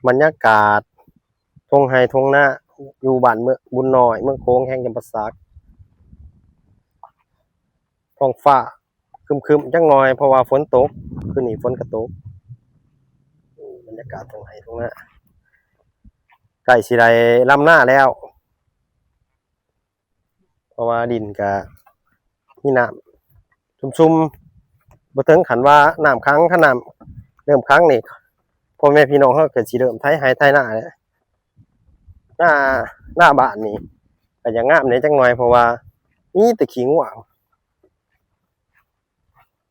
ບັນຍາກາດທົ່ງໄຮ່ທົ່ງນາ ຢູ່ບ້ານເມືອງບຸນນ້ອຍ ເມືອງໂຂງ ແຂວງຈຳປາສັກ. ທ້ອງຟ້າຄຶ້ມໆຈັກໜ່ອຍ ເພາະວ່າຝົນຕົກ, ຄືນນີ້ຝົນກໍຕົກ. ບັນຍາກາດທົ່ງໄຮ່ທົ່ງນາ ໃກ້ຊິໄດ້ລຳນາແລ້ວ. ເພາະວ່າດິນກະມີນ້ຳຊຸ່ມໆ ບໍ່ເຖິງຂັ້ນວ່ານ້ຳຂັງ. ຄັນນ້ຳເລີ່ມຂັງນີ້ ພໍ່ແມ່ພີ່ນ້ອງເຮົາກໍຊິເລີ່ມໄຖໄຮ່ໄຖນາແລ້ວ. ນາ ນາບ້ານນີ້ກໍຢາກງາມແດ່ຈັກໜ່ອຍ ເພາະວ່າມີແຕ່ຂີ້ງົວ,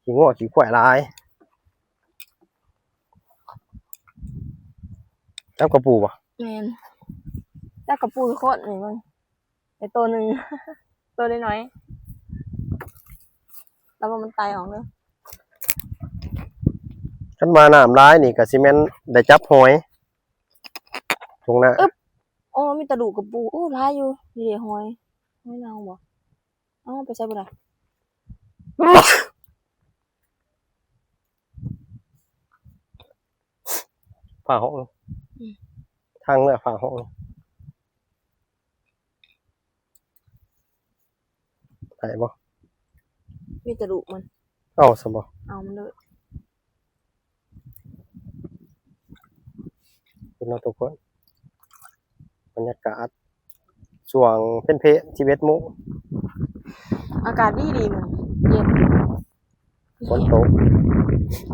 ຂີ້ງົວຂີ້ຄວາຍຫຼາຍ. ຈັບກະປູບໍ່? ແມ່ນ ຈັບກະປູທຸກຄົນ. ນີ້ເບິ່ງ ໄດ້ໂຕໜຶ່ງ ໂຕນ້ອຍໆ ລະວັງມັນໄຕອອກເດີ. ຄັນວ່ານ້ຳຫຼາຍນີ້ກໍຊິແມ່ນໄດ້ຈັບຫອຍທົ່ງນາ. ອຶບ ໂອ້ ມີແຕ່ລູກກະປູ. ໂອ້ ຫຼາຍຢູ່. ນີ້ເດ້ຫອຍ ຫອຍເນົ່າບໍ່? ເອົາ ໄປໃສ່ບໍ່ໄດ້. ຝາຫ້ອງ ອືມ ທາງເມືອຝາຫ້ອງ. ໄດ້ບໍ່? ມີແຕ່ລູກມັນ. ເອົາຊະບໍ່? ເອົາມັນເລີຍ. ເຫັນເນາະທຸກຄົນ ບັນຍາກາດຊ່ວງເພັນເພ ສິບເອັດໂມງ. ອາກາດດີດີ ມື້ນີ້ເຢັນ. ຝົນຕົກ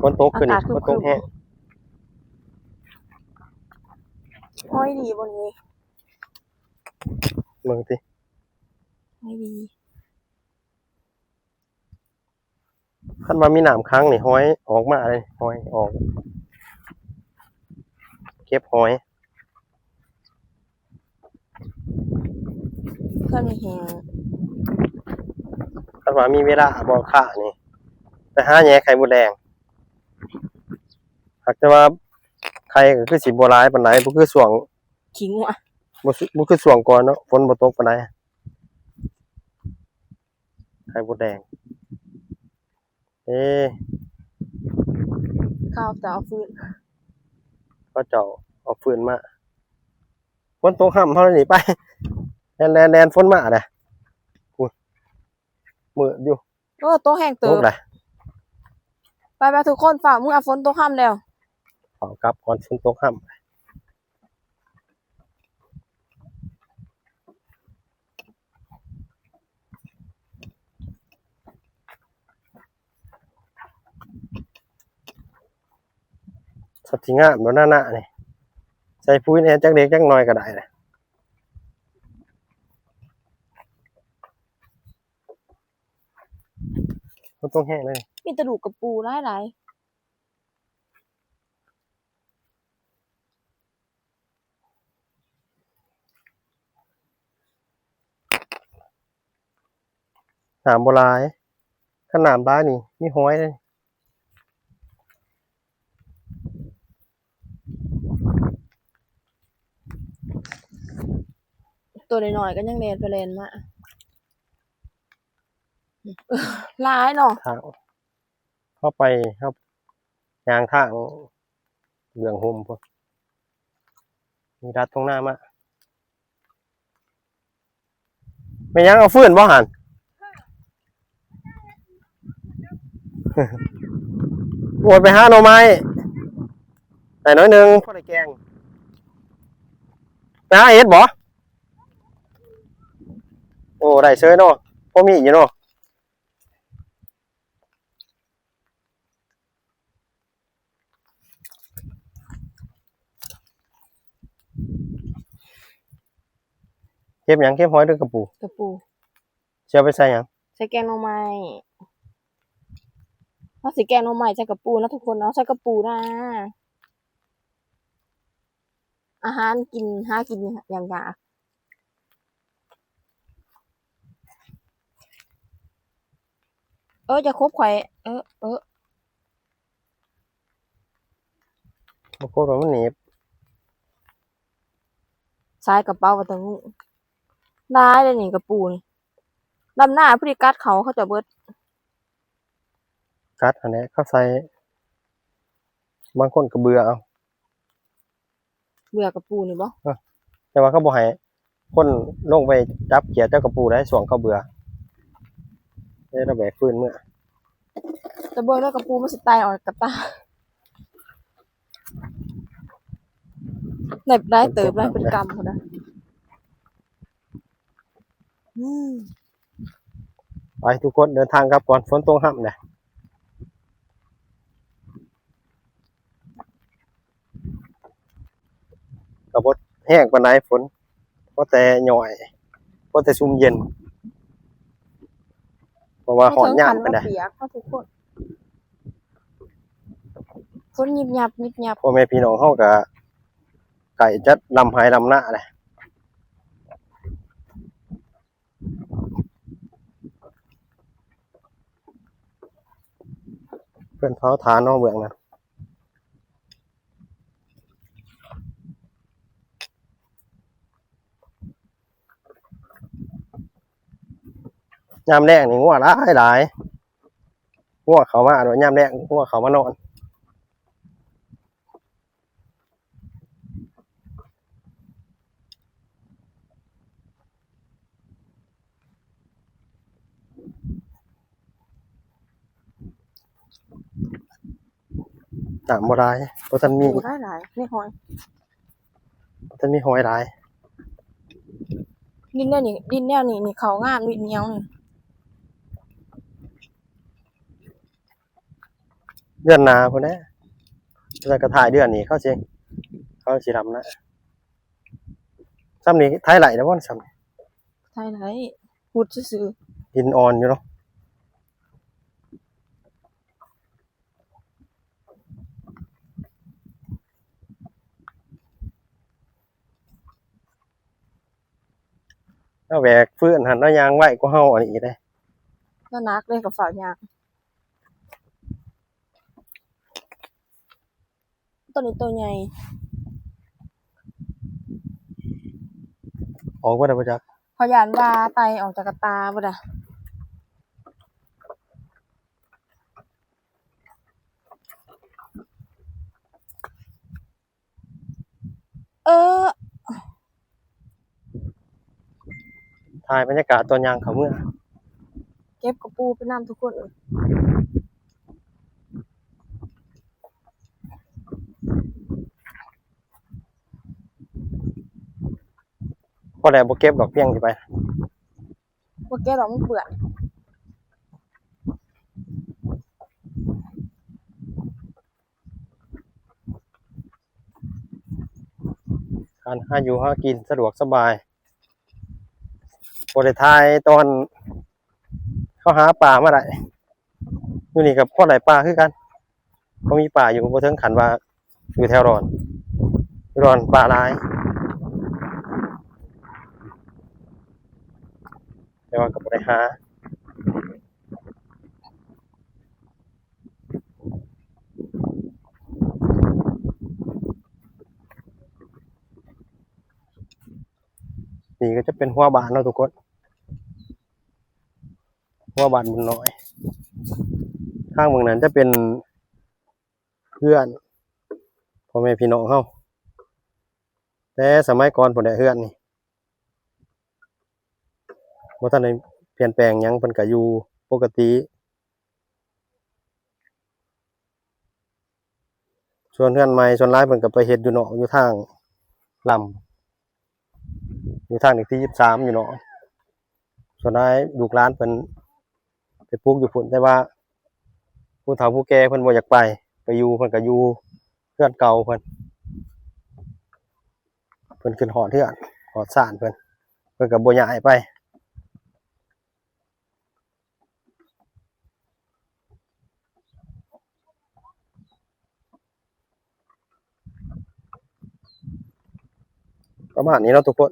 ຝົນຕົກ ຄືນນີ້ ອາກາດຄຶ້ມໆ ຝົນຕົກແຮງ. ໂອ້ຍ ດີບໍ່ນີ້? ເບິ່ງຕິ ໂອ້ຍ ດີ. ຄັນວ່າມີນ້ຳຂັງນີ້ ຫອຍອອກມາເລີຍ, ຫອຍອອກ ເກັບຫອຍ. ຄັນມີແຮງ ຄັນວ່າມີເວລາບໍ່ຄ້ານີ້ ໄປຫາແຫຍ່ໄຂ່ມົດແດງ. ຫາກແຕ່ວ່າໄຂ່ກໍຄືຊິບໍ່ຫຼາຍປານໃດ, ບໍ່ຄືຊ່ວງ ຂີ້ງົວ ບໍ່ຄື ບໍ່ຄືຊ່ວງກ່ອນເນາະ, ຝົນບໍ່ຕົກປານໃດ. ໄຂ່ມົດແດງ ເອີ ເຂົາເຈົ້າເອົາຟືນ ເຂົາເຈົ້າເອົາຟືນມາ. ຝົນຕົກຫ້ຳເຮົານີ້ໄປ ແລ່ນໆໆ ຝົນມາເດ້. ພຸ້ນ ມືດຢູ່. ໂອ້ ຕົກແຮງເຕີບ. ໄປໆ ທຸກຄົນ ຟ້າວເມືອ ຝົນຕົກຫ້ຳແລ້ວ. ເຝົ້າກັບກ່ອນ ຝົນຕົກຫ້ຳ. ສັດທີ່ງາມໂດນໜ້າໆ ນີ້ ໃສ່ປຸ໋ຍແດ່ຈັກເລັກຈັກໜ້ອຍກໍໄດ້ແຫຼະ. ບໍ່ຕ້ອງແຫ້ງເລີຍ. ມີແຕ່ລູກກະປູຫຼາຍໆ. ນ້ຳບໍ່ຫຼາຍ, ຄັນນ້ຳຫຼາຍນີ້ມີຫອຍເດ້. ໂຕນ້ອຍໆ ກໍຍັງແລ່ນໄປແລ່ນມາ. ຫຼາຍເນາະ. ທາງ ເຮົາໄປ ເຮົາຍ່າງທາງເບື້ອງຮົ່ມພຸ້ນ, ມີລັດທົ່ງນາມາ. ແມ່ນຫຍັງ ເອົາຟືນບໍ່ຫັ້ນ? ໂອ້ຍ ໄປຫາໜໍ່ໄມ້ ໄດ້ໜ້ອຍໜຶ່ງ ພໍໄດ້ແກງ. ໄປຫາເຫັດບໍ່? ໂອ້ ໄດ້ເສີຍເນາະ, ພໍມີຢູ່ເນາະ. ເກັບຫຍັງ? ເກັບຫອຍຫຼືກະປູ? ກະປູ. ຊິເອົາໄປໃສ່ຫຍັງ? ໃສ່ແກງໜໍ່ໄມ້. ເຮົາຊິແກງໜໍ່ໄມ້ໃສ່ກະປູນະທຸກຄົນເນາະ, ໃສ່ກະປູນະ. ອາຫານກິນ ຫາກິນຢ່າງຍາກ. ເອີ ຢ່າຄົບຂ້ອຍ. ເອີ ເອີ ບໍ່ຄົບແລ້ວມັນໜີບ. ສາຍກະເປົາວ່າແຕ່ງູ. ຫຼາຍເດ້ນີ້ກະປູນີ້. ດຳນາຜູ້ໃດກັດເຂົາ ເຂົາເຈົ້າເບິດ. ກັດຫັ້ນແຫຼະ ເຂົາໃສ່ ບາງຄົນກໍເບື່ອເອົາ. ເບື່ອກະປູນີ້ບໍ່? ເອີ ແຕ່ວ່າເຂົາບໍ່ໃຫ້ຄົນລົງໄປຈັບຂຽດຈັບກະປູໄດ໋ ຊ່ວງເຂົາເບື່ອ ເລີຍລະແບກຟືນເມືອ. ແຕ່ເບິ່ງແລ້ວກະປູມັນຊິໄຕ່ອອກກະຕາ ໄດ້ຫຼາຍເຕີບ ເປັນກຳ ເປັນກຳພຸ້ນນະ. ອືມ ໄປທຸກຄົນ ເດີນທາງກັບກ່ອນ ຝົນຕົກຮຳແຫຼະ. ກະບໍ່ແຮງປານໃດຝົນ ພໍແຕ່ຫຍ້ອຍ ພໍແຕ່ຊຸ່ມເຢັນ ເພາະວ່າຮ້ອນຍາມປານໃດ. ເຮົາເຖິງຂັ້ນວ່າປຽກເນາະທຸກຄົນ ຝົນຍິບຍັບຍິບຍັບ. ພໍ່ແມ່ພີ່ນ້ອງເຮົາກະໃກ້ຈະລຳໄຮ່ລຳນາແຫຼະ. ເພິ່ນເຜົາຖ່ານເນາະເບື້ອງນັ້ນ. ຍາມແລງນີ້ງົວຫຼາຍໆ ງົວເຂົ້າມາໂດຍ ຍາມແລງງົວເຂົ້າມານອນ. ນ້ຳບໍ່ຫຼາຍ ບໍ່ທັນມີ ບໍ່ໄດ້ຫຼາຍ ມີຫອຍ ບໍ່ທັນມີຫອຍຫຼາຍ. ດິນແນວນີ້ ດິນແນວນີ້ນີ້ເຂົ້າງາມ ດິນໜຽວນີ້. ເດືອນໜ້າພຸ້ນແຫຼະ ແລ້ວກະທ້າຍເດືອນນີ້ເຂົາຊິ ເຂົາຊິດຳນາ. ຊ່ຳນີ້ໄຖໄລ່ແລ້ວບໍ່ ຊ່ຳນີ້? ໄຖໄລ່ ຂຸດຊື່ໆ ດິນອ່ອນຢູ່ເນາະ. ລາວແບກຟືນຫັ້ນ ລາວຍ່າງໄວກວ່າເຮົາອັນນີ້ອີກເດ້. ລາວໜັກເດ້ ກະຟ້າວຍ່າງ. ໂຕນີ້ໂຕໃຫຍ່ ອອກບໍ່ໄດ້ບໍ່ຈັກ ເຂົາຢ້ານວ່າໄຕ່ອອກຈາກກະຕາບໍ່ໄດ້. ເອີ ຖ່າຍບັນຍາກາດຕອນຍ່າງເຂົ້າເມືອ ເກັບກະປູໄປນຳທຸກຄົນເອີຍ. ພໍແລ້ວ ບໍ່ເກັບດອກ ພຽງຊິໄປ ບໍ່ເກັບດອກ ມັນເປື້ອນ. ການຫາຢູ່ຫາກິນສະດວກສະບາຍ ບໍ່ໄດ້ຖ່າຍຕອນເຂົາຫາປາມາໄດ້ ຢູ່ນີ້ກະພໍໄດ້ປາຄືກັນ ພໍມີປາຢູ່ ບໍ່ເຖິງຂັ້ນວ່າຢູ່ແຖວດອນ ດອນປາຫຼາຍ ແຕ່ວ່າກະບໍ່ໄດ້ຫາ. ນີ້ກະຈະເປັນຫົວບ້ານເນາະທຸກຄົນ ຫົວບ້ານບຸນນ້ອຍ. ທາງເບື້ອງນັ້ນຈະເປັນເຮືອນພໍ່ແມ່ພີ່ນ້ອງເຮົາ ແຕ່ສະໄໝກ່ອນພຸ້ນແຫຼະ ເຮືອນນີ້ ບໍ່ທັນໄດ້ປ່ຽນແປງຫຍັງ ເພິ່ນກະຢູ່ປົກກະຕິ. ສ່ວນເຮືອນໃໝ່ສ່ວນຫຼາຍເພິ່ນກະໄປເຮັດຢູ່ນອກ ຢູ່ທາງລຳ ຢູ່ທາງເລກທີສິບສາມຢູ່ເນາະ. ສ່ວນຫຼາຍລູກຫຼານເພິ່ນໄປປຸກຢູ່ພຸ້ນ ແຕ່ວ່າຜູ້ເຖົ້າຜູ້ແກ່ເພິ່ນບໍ່ຢາກໄປ ໄປຢູ່ ເພິ່ນກະຢູ່ເຮືອນເກົ່າເພິ່ນ ເພິ່ນຄຶດຮອດເຮືອນຮອດຊານເພິ່ນ ເພິ່ນກະບໍ່ຍ້າຍໄປ. ປະມານນີ້ເນາະທຸກຄົນ